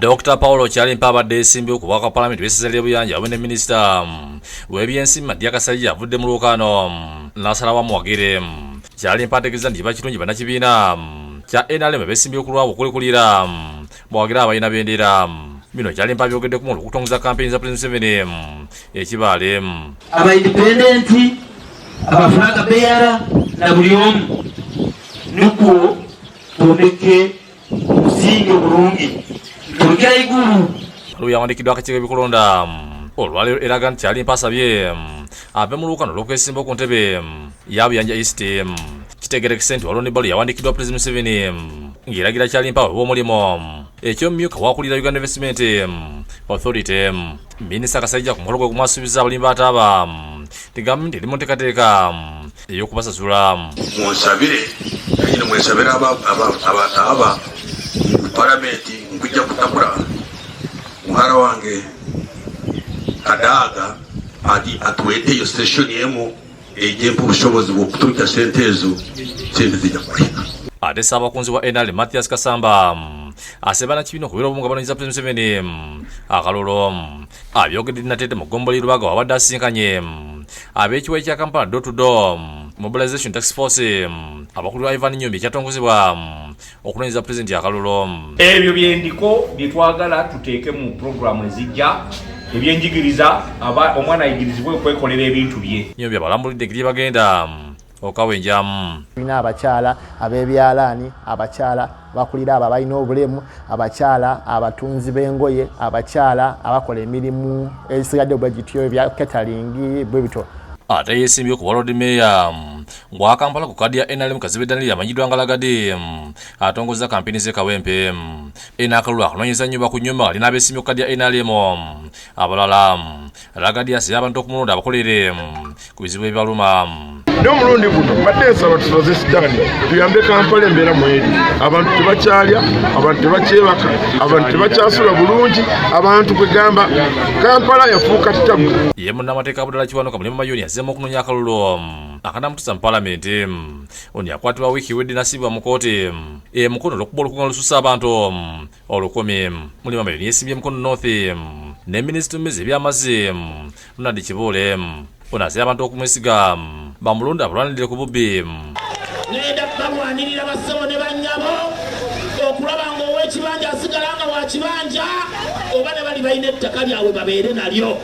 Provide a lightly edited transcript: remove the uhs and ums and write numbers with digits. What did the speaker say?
Dr. Paulo Kyalimpa abadde yeesimbyewo ku bwaka palamenti bw'essaza ly'e Buyanja wamu ne minisita w'ebyensimbi Madia Kasaija avudde mu lwokaano n'asalawo amuwagire. Kyalimpa ategeeza nti kiba kirungi bannakibiina kya NRM abeesimbyewo ku lwabwe okulekulira bawagire abalina bendera. Bino Kyalimpa abyogeddeko mu okutongoza kampeyini za Pulezidenti Museveni e Kibaale. Aba independent, aba flag bearer na buli omu, nukwo twombeke omusingi omurungi turugire aiguru. Ebbaluwa yawandiikiddwa akakiiko k'ebyokulonda olwaleero eraga nti Kyalimpa asabye ave mu lwokaano olw'okwesimbawo ku ntebe ya Buyanja East. Kitegeerekese nti waliwo n'ebbaluwa yawandiikiddwa Pulezidenti Museveni ng'eragira Kyalimpa aweebwe omulimu eky'omumyuka w'akulira Uganda Investment Authority. Minisita Kasaija ku mukolo gwe gumu asuubizza abalimi ba taaba nti gavumenti eri mu nteekateeka ey'okubasasula. Munsabire nanyini mwesabire abataaba mu palamenti nkujja kutakula muhara wange Kadaga ati atuweteyo session emu ejempa obushobozi bw'okuturukya sente ezo, sente zijja kuhika. Ate ssaabakunzi wa NRM Mathias Kasamba asabye bannakibiina okubeera obumu nga banoonyeza Pulezidenti Museveni akalulu. Abyogedde Nateete mu ggombolola y'e Lubaga wabadde asisinkanye ab'ekiwayi kya Kampala Door to Door Mobilization Task Force abakulirwa Ivan Nyombi ekyatongozebwa okunoonyeza Pulezidenti akalulu. Ebyo byendiko bye twagala tuteeke mu pulogulaamu ezijja, ebyenjigiriza, omwana ayigirizibwe okwekolera ebintu bye. Nyombi abalambulidde engeri gye bagenda okawenjamu. Tulina abakyala ab'ebyalaani, abakyala bakulira abo abalina obulemu, abakyala abatunzi b'engoye, abakyala abakola emirimu egisigadde bwe gityo, ebya catering bwe bityo. Ate yeesimbye ku bwa Lord Mayor wa Kampala ku kaadi ya NRM Kazibwe Daniel amanyiddwa nga Lagadi atongozza kampeyini z'e Kawempe. Eno akalulu akunoonyeza nnyumba ku nnyumba ali n'abeesimbye ku kaadi ya NRM abalala. Lagadi asabye abantu okumulonda abakolere ku bizibu ebibaluma. N'omulundi guno mbadde nsaba tusoze sitaani tuyambe Kampala embeera mweri. Abantu tebakyalya, abantu tebakyebaka, abantu tebakyasula bulungi, abantu kwegamba Kampala yafuuka ttabu. Ye munnamateeka Abdallah Kiwanuka Mulema Mayuuni azzeemu okunoonya akalulu akanamutuusa mu palamenti. Ono yakwatibwa wiiki ewedde n'asibibwa mu kkooti e Mukono olw'okuba olukuŋŋaana olususse abantu 1000. Mulema Mayuuni yeesimbye Mukono North ne minisita omubeezi eby'amazzi Ronald Kibuule. Ono asabye abantu okumwesiga bamulonde abalwanirire ku bubbi. Ngenda kubalwanirira bassebo ne bannyabo okulaba ng'ow'ekibanja asigala nga wa kibanja oba ne bali balina ettaka lyabwe babeere nalyo.